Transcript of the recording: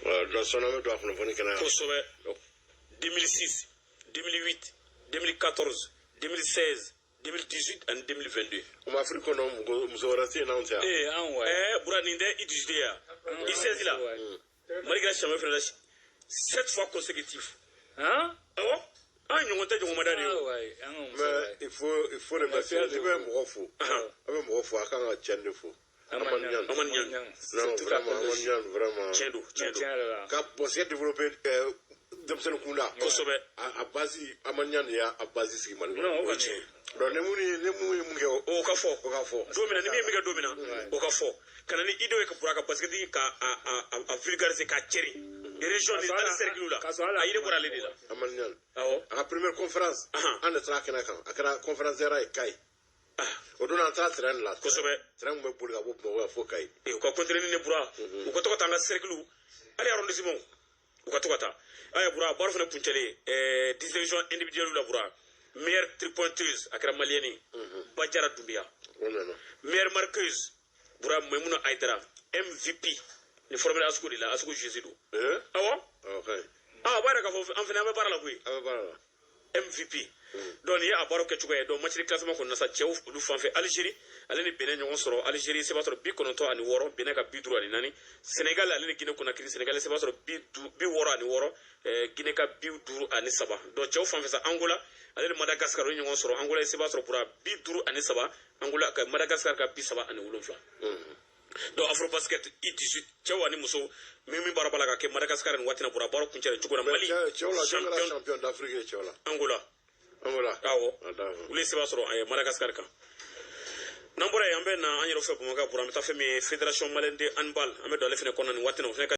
Donc sɔnni an bɛ don a kunnafoni kɛnɛ kan. Kosɛbɛ. 2006, 2008, 2014, 2016, 2018 ani 2022. O ma Afiriki kɔnɔ, muso wɛrɛ tɛ yen n'anw tɛ yan. Ee, an wa. Bura, nin tɛ U18 ye yan, U16 la, Mali kɛra champion fana la sept fois consécutif. Han. Awɔ, an ɲɔgɔn tɛ ɲɔgɔn ma da de ye o. Wayi, an ka muso. Mais il faut remercier, i bɛ mɔgɔ fo. A bɛ mɔgɔ fo, a kan ka cɛn de fo. Amani Niang. Amani Niang. Non, vraiment, Amani Niang, vraiment. Tiɲɛ don, tiɲɛ don. Tiɲɛ yɛrɛ la. Ka basket développer denmisɛnnin kunda. Kosɛbɛ. A base, Amani Niang de y'a base sigi Mali kɔnɔ. Non, o O ye kɔni. tiɲɛ. Donc ni mun ye mun kɛ, o O ka fɔ. o ka fɔ. Don min na ni min ye min kɛ don min na, o ka fɔ. Ka na ni idée ye ka bura ka basket ka a vulgariser, k'a cɛri région ni hali cercle la. K'a sɔrɔ hali A yiri bɔra ale de la. Amani Niang. Awɔ. A ka première conférence, an de taara kɛnɛ kan, a kɛra conférencière ye Kayi. O don an taara train la. Kosɛbɛ. Train kun bɛ boli ka bɔ Bamakɔ yan fo Kayi. Ee, u ka continuer ni ne bura, u ka to ka taa an ka cercle, hali arrondissement, u ka to ka taa. Aya bura, baara fana kuncɛlen, distinction individuelle la, bura, meilleure tripointeuse, a kɛra malienne ye, Bajara Dunbiya. O nana. Meilleure marqueuse, bura, Maimuna Aydara. MVP ni formé ASCO de la, ASCO Jésus don. Ee. Awɔ. Ɔ, kayi. Ah, a b'a yɛrɛ k'a fɔ an fana an bɛ baara la koyi. A bɛ baara la. MVP. Donc nin ye a baaraw kɛcogo ye. Donc match de classement kɔnɔna sa, cɛw olu fan fɛ, Algérie ale ni Benin ɲɔgɔn sɔrɔ. Algérie se b'a sɔrɔ 96, Benin ka 54. Sénégal ale ni Guinée Conakry, Sénégal se b'a sɔrɔ 66, Guinée ka 53. Donc cɛw fan fɛ sa, Angola ale ni Madagascar olu ye ɲɔgɔn sɔrɔ. Angola se b'a sɔrɔ, bura, 53, Angola ka Madagascar ka 37. Donc Afrobasket U18, cɛw ani muso, min baara b'a la ka kɛ Madagascar nin waati na, bura, baara kuncɛra cogo na, Mali Cɛw la, jɔn kɛra champion. Champion d'Afrique ye cɛw la? Angola. Angola. Awɔ. Ah, d'accord. Olu ye seba sɔrɔ Madagascar kan. N'an bɔra yen, an bɛ na an yɛrɛ fɛ Bamakɔ, bura, an bɛ taa fɛn min ye, Fédération malienne de handball, an bɛ don ale fana kɔnɔ nin waati na, o fana ka